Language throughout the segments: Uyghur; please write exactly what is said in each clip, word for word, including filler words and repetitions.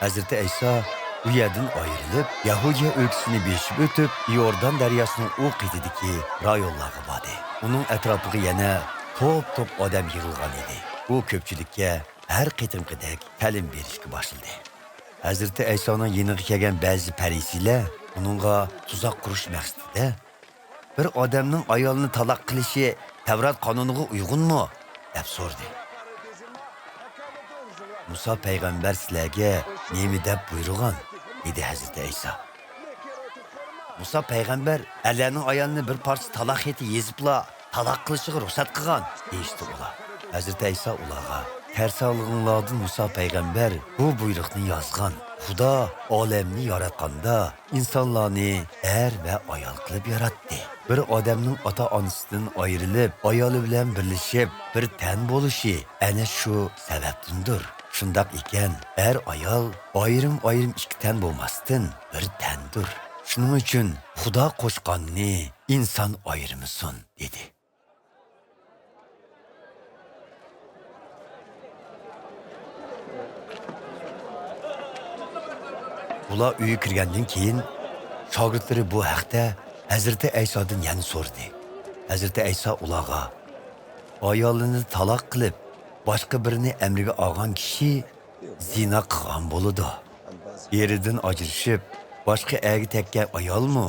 ھەزرىتى ئەيسا ئۇ يەردىن ئايرىلىپ، يەھۇدىيە ئۆلكىسىنى بېسىپ ئۆتۈپ، يوردان دەرياسىنىڭ ئۇ قېتىدىكى رايونلارغا باردى. ئۇنىڭ ئەتراپىغا يەنە توپ-توپ ئادەم يىغىلغان ئىدى. ئۇ كۆپچىلىككە ھەر قېتىمقىدەك تەلىم بېرىشكە باشلىدى. ھەزرىتى ئەيسانىڭ يېنىغا كەلگەن بەزى پەرىسىيلەر ئۇنىڭغا تۇزاق قۇرۇش مەقسىتىدە، «بىر ئادەمنىڭ ئايالىنى تالاق قىلىشى تەۋرات قانۇنىغا ئۇيغۇنمۇ؟» دەپ سورىدى. «مۇسا پەيغەمبەر سىلەرگە نېمە دەپ بۇيرۇغان؟» دېدى ھەزرىتى ئەيسا. «مۇسا پەيغەمبەر ئەرلەرنىڭ ئايالىنى بىر پارچە تالاق خېتى يېزىپلا تالاق قىلىشىغا رۇخسەت قىلغان» دېيىشتى ئۇلار. ھەزرىتى ئەيسا ئۇلارغا، «تەرسالىقىڭلاردىن مۇسا پەيغەمبەر بۇ بۇيرۇقنى يازغان. خۇدا ئالەمنى ياراتقاندا ئىنسانلارنى ئەر ۋە ئايال قىلىپ ياراتتى. بىر ئادەمنىڭ ئاتا-ئانىسىدىن ئايرىلىپ، ئايالى بىلەن بىرلىشىپ، بىر تەن بولۇشى ئەنە شۇ سەۋەبتىندۇر. شۇنداق ئىكەن، ئەر-ئايال ئايرىم-ئايرىم ئىككى تەن بولماستىن، بىر تەندۇر. شۇنىڭ ئۈچۈن خۇدا قوشقاننى ئىنسان ئايرىمىسۇن» دېدى. ئۇلار ئۆيگە كىرگەندىن كېيىن، شاگىرتلىرى بۇ ھەقتە ھەزرىتى ئەيسادىن يەنە سورىدى. ھەزرىتى ئەيسا ئۇلارغا، «ئايالىنى تالاق قىلىپ، باشقا بىرىنى ئەمرىگە ئالغان كىشى زىنا قىلغان بولىدۇ. ئېرىدىن ئاجرىشىپ، باشقا ئەرگە تەگكەن ئايالمۇ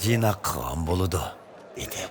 زىنا قىلغان بولىدۇ» دېدى.